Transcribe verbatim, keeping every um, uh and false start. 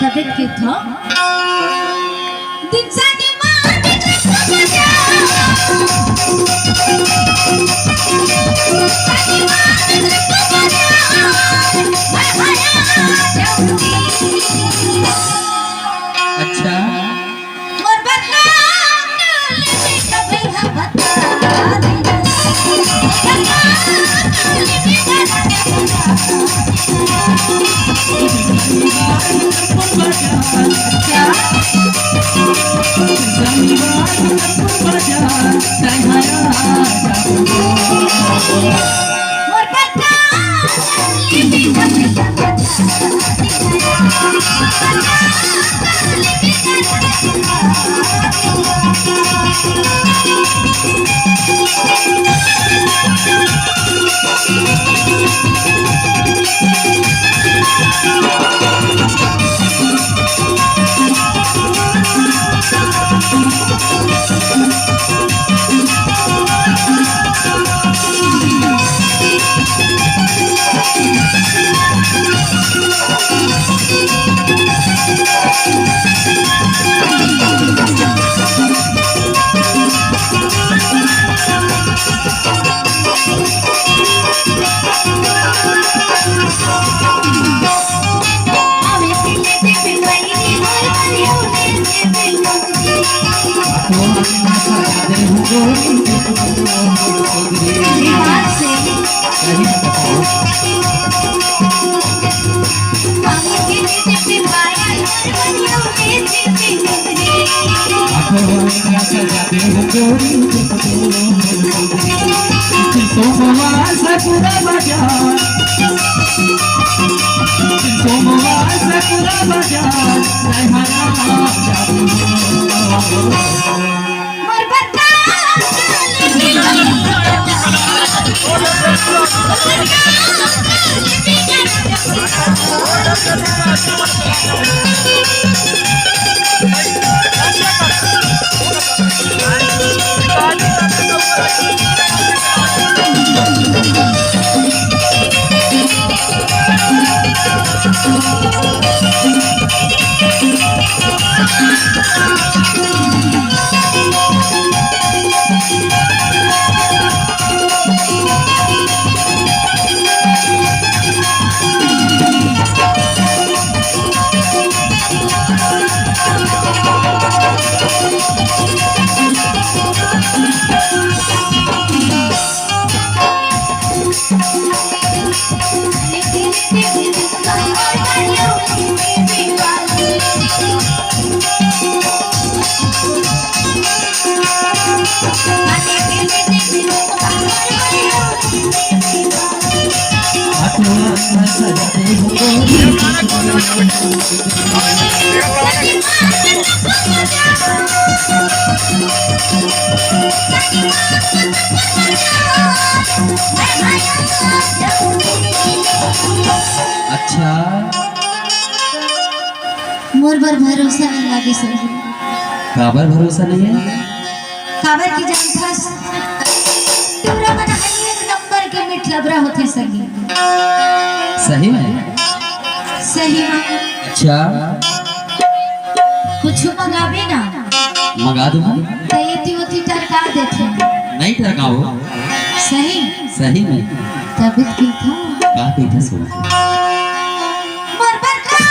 तबियत के था। दिन शनिवार के बजा। शनिवार के बजा। मैं भया जाऊंगी। अच्छा। मोर बता, कभी हम बता दे। अच्छा। मोर बर भरोसा नहीं लागे संगी। काबर भरोसा नहीं है? काबर की जानथस? टूरा मन ह एक नंबर के मिठलबरा होथे संगी। सही में? सही में। अच्छा। कुछ मंगाबे ना। मंगा दूंगा। त एती ओती टरका देथे। नहीं टरकाओ। सही। सही में। तबियत ठीक है? का ठीक है, सुन। मोर बरखा।